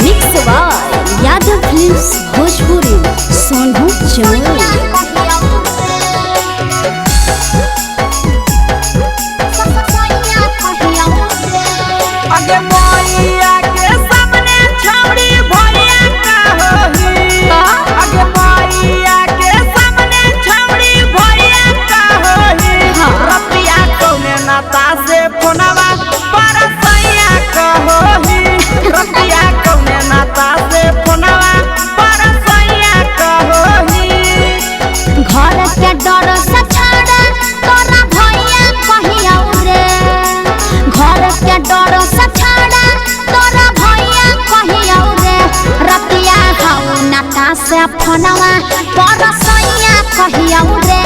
Mix by Yadav films Bhojpuri Sonu Jamui. अगे मैया के सामने छौड़ी भैया का होही। अगे मैया के सामने छौड़ी भैया का होही। रतिया कौने नाता से फोनवा पर सैया का होही। रतिया कौने नाता से फोनवा पर सैया का होही। घर के डर से छाड़ा तोरा भैया कहिया रे। घर के डर से छाड़ा तोरा भैया कहिया रे। रतिया हौ नाता से फोनवा पर सैया कहिया रे।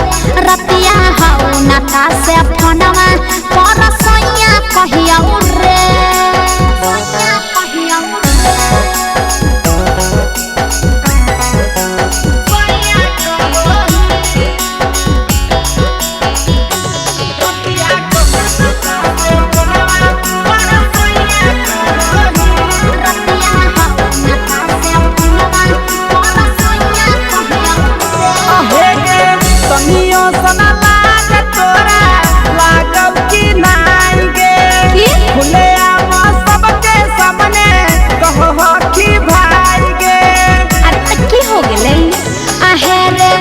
रतिया हौ नाता से फोनवा पर सैया कहिया रे। कहिया रतिया कौने नाता से फोनवा पर सैया का होही। रतिया हौ नाता से फोनवा पर सैया कहिया रे। अहे गे तनियो सना लाज तोरा लागौ कि नाइ गे। की? खुले आम सबके सामने कहो हखी भाई गे। अरे त की हो गेलै? आहे रे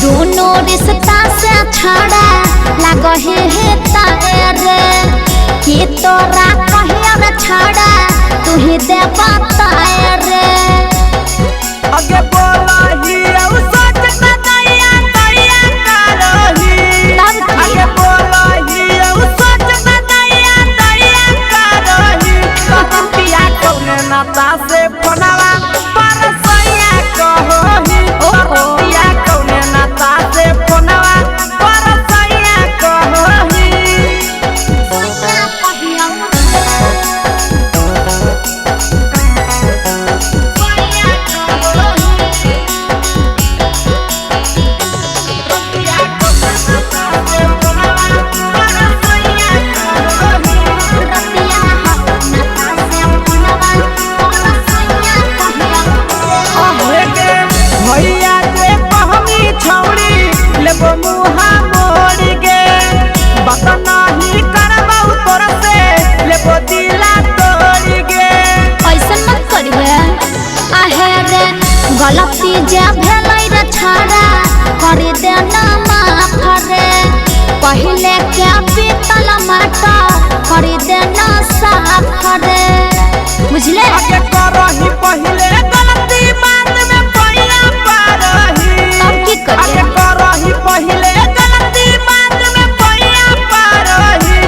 दोनों रिश्ता से छाड़ा लागहे हे तारे रे। की तोरा कहिया रे छाड़ा तू ही दे बताए रे। अगे बोलही औ सोचता दैया दैया करही। तब की? अगे बोलही औ सोचता दैया दैया करही। रतिया कौने नाता से फोनवा पर सैया कहोही। रतिया कौने नाता से फोनवा पर सैया कहोही। रतिया कौने नाता से फोनवा पर सैया कहोही। रतिया हौ नाता से फोनवा पर सैया कहिया रे। अहे गे भैया जे कहमी छौड़ी लेबो मुहा मोड़ गे। बात नाही करबौ तोर से लेबो दिला तोड़ गे। ऐसन मत करिहे। आहे रे गलती जे भेलै रे छाड़ा कर देना माफ रे। पहिले के पीतल माटा कर देना साफ रे। बुझले? आगे करही पहिले गलती बाद में पैया पारही। तब की करिए? आगे करही पहिले गलती बाद में पैया पारही।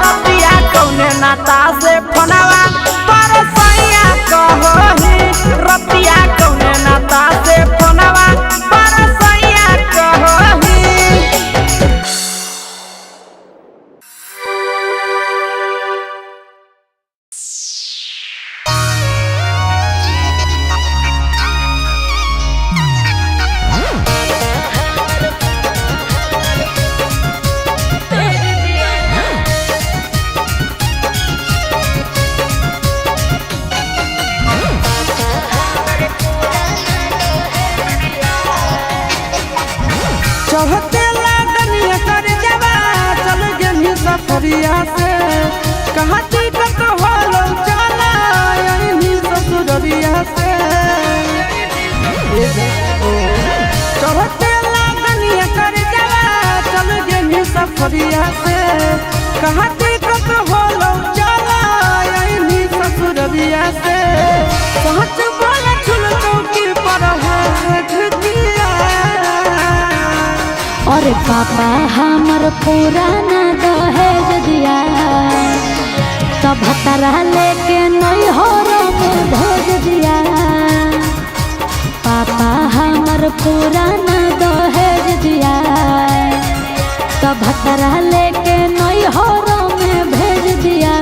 रतिया कौने नाता से फोनवा पर सैया कहोही। रतिया कौने नाता से फोनवा पर सैया कहोही। चढ़ते लागनिया कर जावा चल गेनी सफरिया से। कहाँ टिकट होलो चला आईनी ससुररिया से। चढ़ते लागनिया कर जावा चल गेनी सफरिया से। कहाँ टिकट होलो चला आईनी ससुररिया से। पहुँच बोला चुल चौकी पर है दिया। अरे पापा हमर पुराना दहेज दिया तब भतरा लेके नैहर में भेज दिया। पापा हमर पुराना दहेज दिया तब भतरा लेके नैहर में भेज दिया।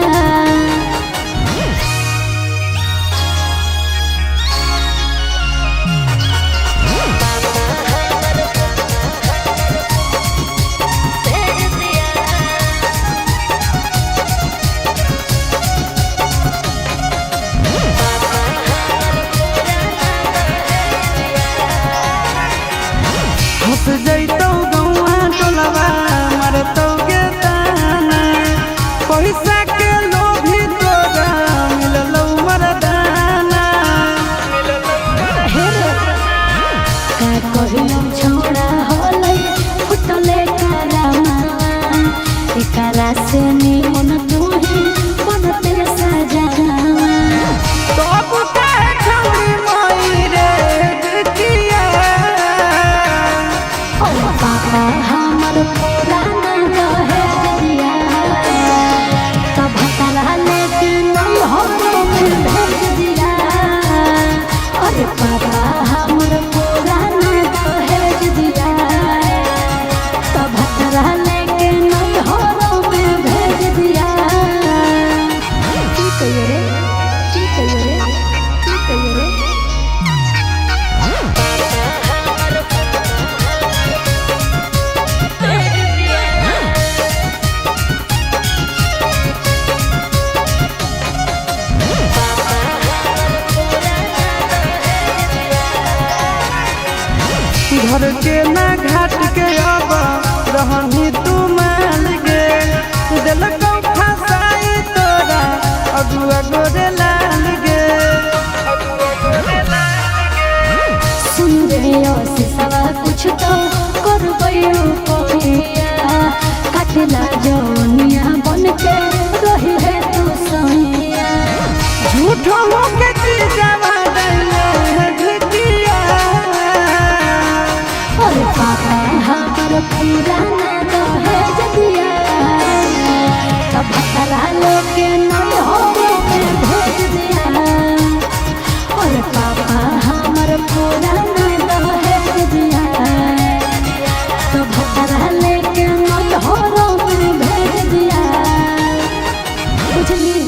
घर के ना घाट के अब रहनी तू मान गे। दिलकौ फसाई तोरा अगुआ गोरे लाल गे। सुन रे सिसवा कुछ तो करबयो पपिया, काटला जौनिया बन के रही है तू सैया। झूठो होके जीजावा डले ढिकिया। और पापा हमर पुराना दहेज दिया, तब भतरा लोग के नहीं हो भेज दिया। और पापा हमर पुराना दहेज दिया, तब भतरा लेके नहीं हो भेज दिया। बुझली।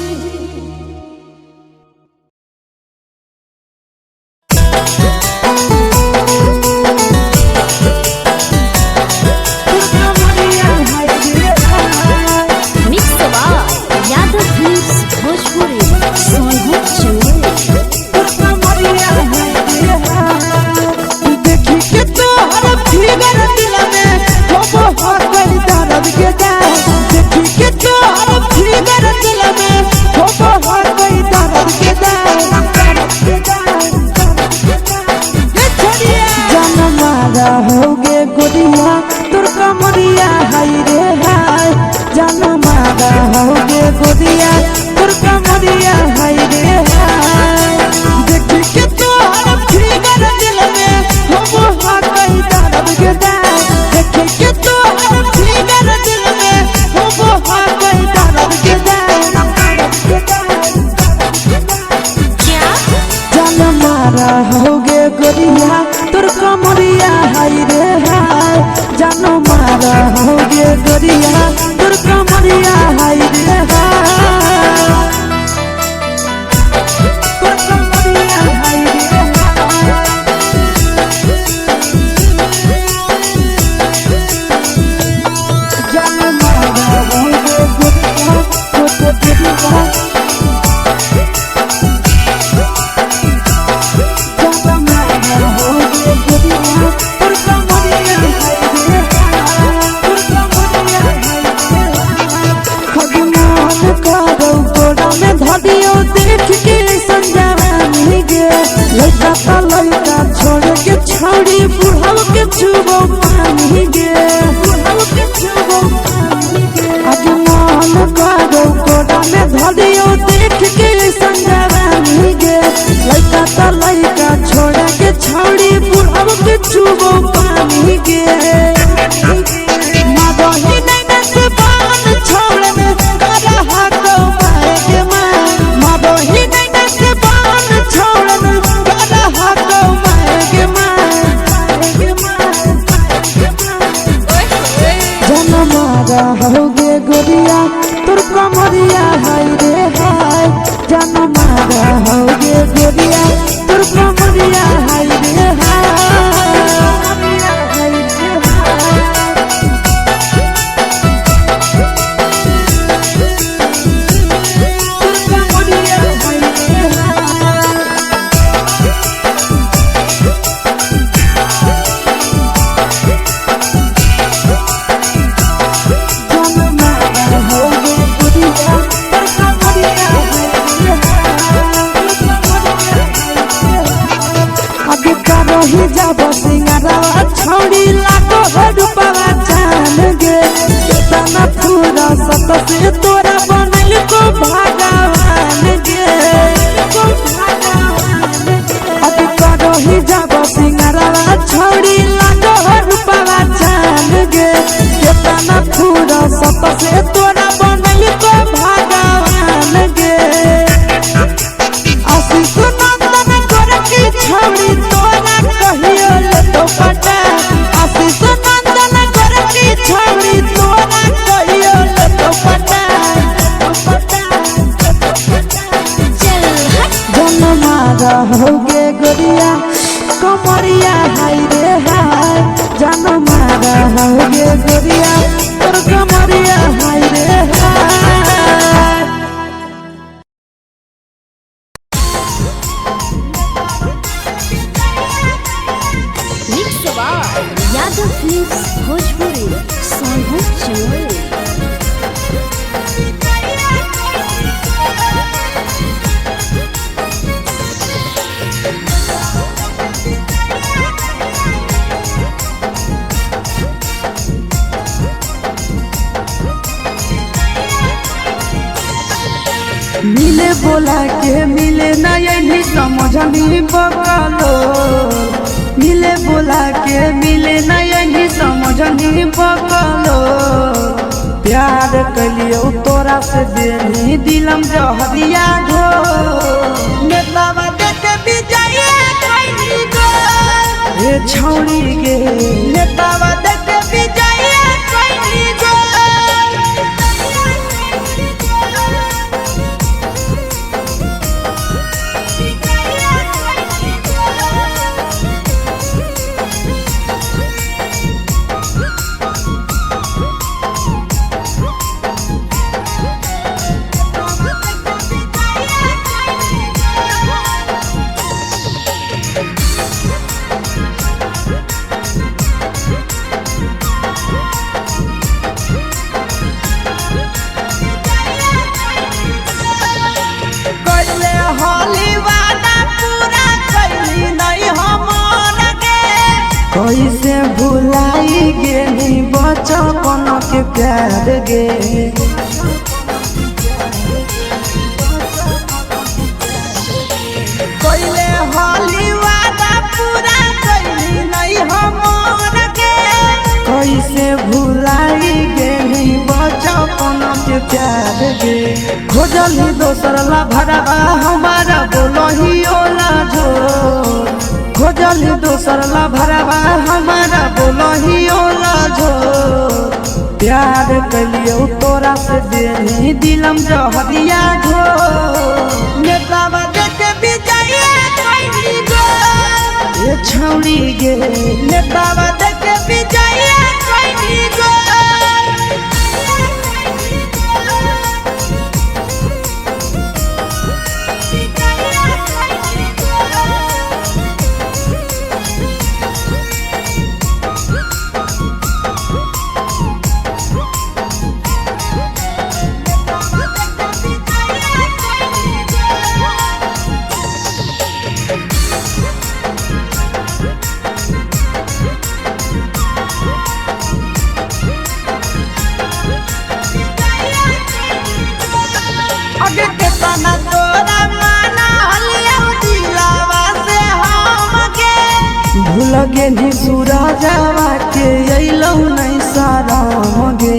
Mix by Yadav films Bhojpuri Sonhar Chamoli. देखी के तोहर फिगर दिल में हो हो कर दर्द के जाए। देखी के तोहर फिगर दिल में हो हो कर दर्द के जाए। जान मारा होगे गोरिया तोर कमरिया हाय रे हाय। जान मारा होगे गोरिया तोर कमरिया हाय रे हाय। देखी के तोहर फिगर दिल में हो हो कई दर्द के दाए। देखी के तोहर फिगर दिल में हो हो कई दर्द के दाए। क्या जान मारा होगे गोरिया तोर कमरिया हाय रे हाय। जान मारा होगे गोरिया तोर कमरिया हाय रे हाय। तोर कमरिया हाय रे हाय। जान मारा होगे गोरिया तोर कमरिया। छोड़ी बुढ़ाव के छुबो पानी गे। बुढ़ाव के छुबो पानी गे। आज मन करो कोड़ा में धरियो देख के संजवानी गे। लइका त लइका छोड़ के छोड़ी बुढ़ाव के छुबो पानी गे। मादही नैना से बान छोड़ में करा हाको माए के मां। मादही नैना से बान छोड़ में करा हाको माए के मां। जन मारा होगे गोरिया तोर कमरिया हाय रे हाय। जन मारा होगे गोरिया तोर कमरिया हाय रे हाय। तोर कमरिया हाय रे हाय। जान मारा होगे गोरिया तोर कमरिया हाय रे हाय। अभी करही जाब सिंगारवा छौड़ी लागो हो रूपवा जान गे। केतना पूरा सत से तोरा बनल को भगवान गे। अभी करही जाब सिंगारवा छौड़ी लागो हो रूपवा जान गे। केतना पूरा सत से तोरा बनल को भगवान गे। आशीष नंदन गोरखी छौड़ी तोरा कहियो लेतो पटा। आशीष नंदन गोरखी छौड़ी तोरा कहियो लेतो पटा। चल हट। जन मारा होगे गोरिया कमरिया हाय रे हाय। जन मारा होगे गोरिया तोर कमरिया हाय रे हाय। Mix by मिले बोला के मिले नहीं समझनी बकलो। मिले बोला के मिले नहीं समझनी बकलो। प्यार कलियो तोरा से देनी दिलम जहरिया घो। नेतावा देख विजय कैली गो। ए छौड़ी गे नेतावा देख विजय कैली गो। कैसे भुलाई गेली बचपन के प्यार गे। कैले होली वादा पूरा कैली नहीं हमर गे। कैसे भुलाई गेली बचपन के प्यार गे। खोजली दोसर ला भरवा हमारा बोलही ओला झोर। खोजली दोसर ला भरवा हमारा बोलही ओला झोर। प्यार कलियो तोरा से देनी दिलम जहरिया घो। नेतावा देख विजय कैली गो। ए छौड़ी गे नेतावा देख विजय कैली गो। भूल गेली सूरजवा के अइलौ नहीं शरम गे।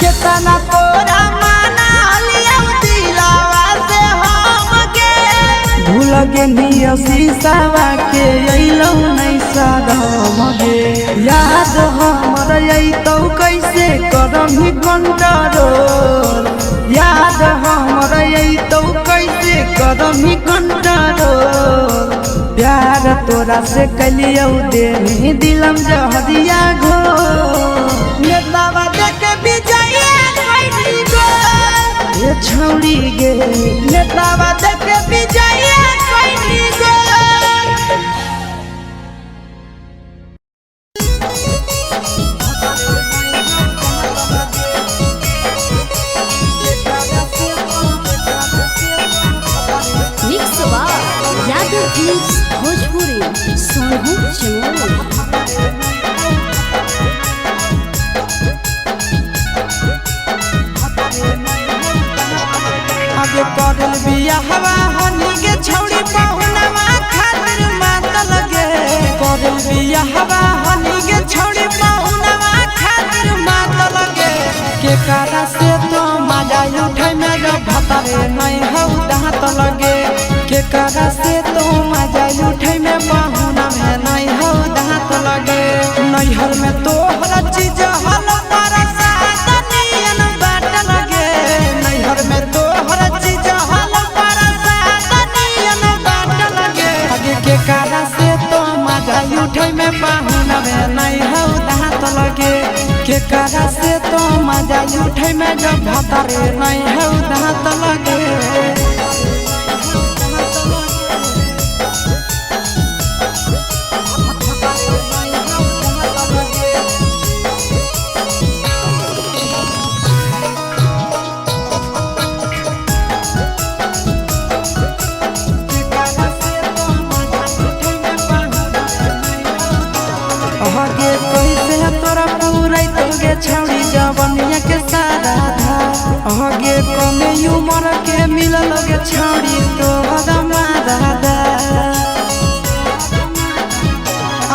केतना तोरा माना लियौ दिलवा से हम गे। भूल गेली शीशावा के अइलौ नहीं शरम गे। याद हमर अइतौ कैसे करम कंट्रोल। याद हमर अइतौ कैसे करम कंट्रोल। प्यार तोरा से कलियौ देनी दिलम जहरिया घो। नेतावा देख विजय कैली गो। ए छौड़ी गे नेतावा देख विजय कैली गो। यादव फिल्म्स भोजपुरी सोनू चमोली। आगे करल बियाहवा हनी के छौड़ी पहुनवा खातिर मात लगे। करल बियाहवा हनी के छौड़ी पहुनवा खातिर मात लगे। के कारा से तो मजा उठै में जब भतरे नहीं हौ दांत लगे। के कारा से तो मजा उठै में पहुना में नहीं हौ दांत लगे। नैहर में तोहर चीज हल तारा साथ नियन बाट लगे। नैहर में तोहर चीज हल तारा साथ नियन बाट लगे। आगे के कारा से तो मजा उठै में पहुना में नहीं हौ दांत लगे। के कारा से तो मजा उठै में जब भतरे नहीं हौ दांत लगे। आगे कैसे तोरा पूरा छौड़ी जवनिया के सारा धा। आगे कमे उमर के मिलल गे छौड़ी तोहर मारादा।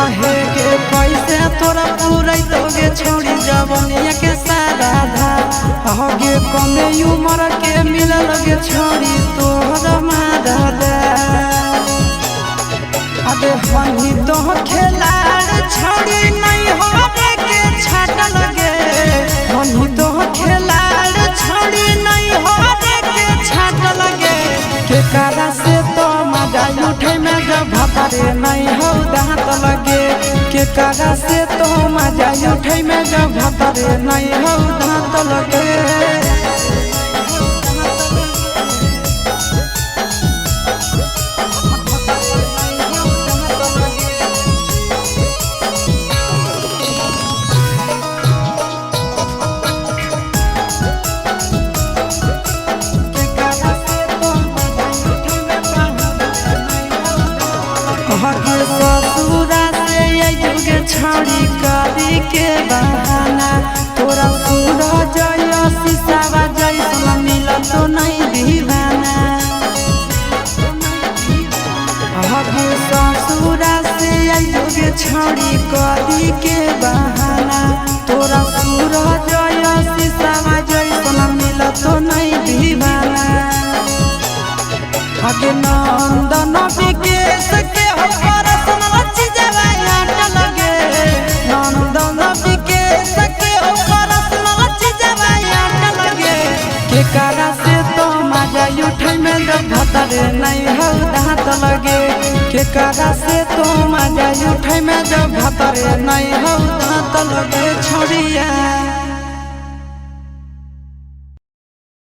आहे गे पैसे तोरा पूरा तोगे छौड़ी जवनिया के सारा धा। आगे कमे उमर के मिलल गे छौड़ी तोहर मारादा। अबे हनी तो खेलाड़ छौड़ी नहीं हो के छाट लगे। हनी तो खेलाड़ छौड़ी नहीं हो के छाट लगे। के कारा से तो मजा उठे में जब भतारे नहीं हो दांत लगे। के कारा से तो मजा उठे में जब भतारे नहीं हो दांत लगे। ससुरा से अइगे छौड़ी करी के बहाना। तोरा सूरज शीशावा जैसन मिलत तो नहीं दीवाना। हगे ससुरा से अइगे छौड़ी करी के बहाना। तोरा सूरज शीशावा जैसन मिलत तो नहीं दीवाना। हगे नंदन विकेश के हो परसन लच्छी जवाया लगे। नंदन विकेश के हो परसन लच्छी जवाया लगे। के कारा से तो मजा उठे में जब भतारे नहीं हो दांत लगे। के कारा से तो मजा उठे में जब भतारे नहीं हो दांत लगे छौड़िया।